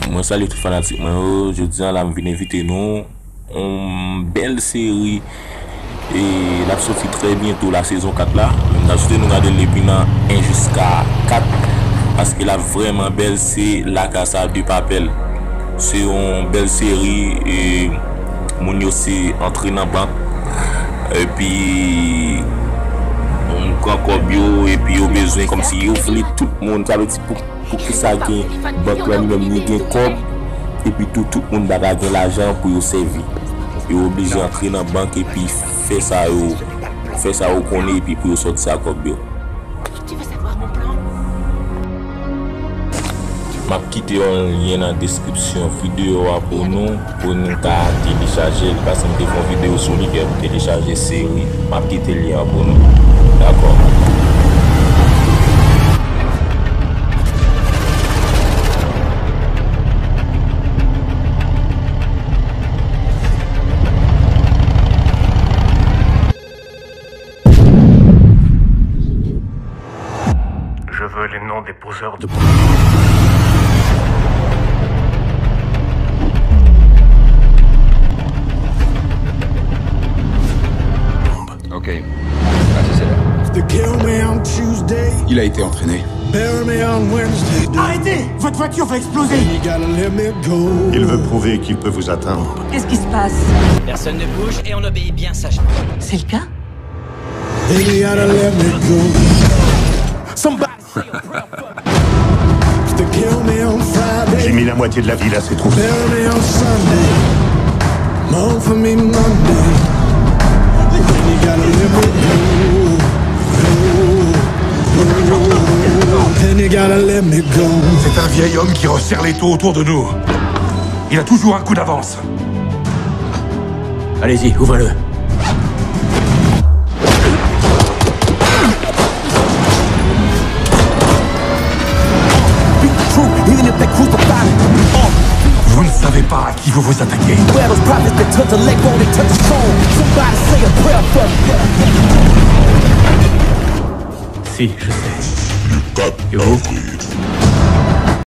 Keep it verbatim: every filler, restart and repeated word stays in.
Mwen salye tout fanatik mwen yo. Jodi a la m vin envite nou yon bèl seri e l ap soti trè byento la, sezon kat la. M ta swete nou gade l depi nan en jiska kat paske l ap vrèman bèl. Se La Casa de Papel. Se yon bèl seri e moun yo se antre nan bank epi moun pran kòb yo epi yo bezwen kòmsi yo vle tout moun. Sa vle di pou Poukisa gen bank lan li menm li gen kòb epi tou tout moun pa ka gen lajan pou yo sèvi. Yo oblije antre nan bank epi fè sa yo fè sa yo konnen epi pou yo sòti sa kòb yo. M ap kite yon lyen nan deskripsyon videyo a pou nou. Pou nou ka telechaje l, paske m te fè yon videyo sou li, kè pou telechaje seri. M ap kite lyen an pou nou. Dakò. Je veux les noms des poseurs de bombes. Ok. Vas-y, c'est là. They kill me on Tuesday, Il a été entraîné. Bury me on Wednesday. Arrêtez! Votre voiture va exploser! You gotta let me go. Il veut prouver qu'il peut vous atteindre. Qu'est-ce qui se passe? Personne ne bouge et on obéit bien sagement. C'est le cas? Then you gotta let me go. Somebody say a prayer for me. They kill me on Friday. J'ai mis la moitié de la ville à ses trousses. Bury me on Sunday. Mourn for me Monday. Then you gotta let me go. Go. Go. Then you gotta let me go. C'est un vieil homme qui resserre l'étau autour de nous. Il a toujours un coup d'avance. Allez-y, ouvrez-le. Vous ne savez pas à qui vous vous attaquez. Si, je sais. Et vous ?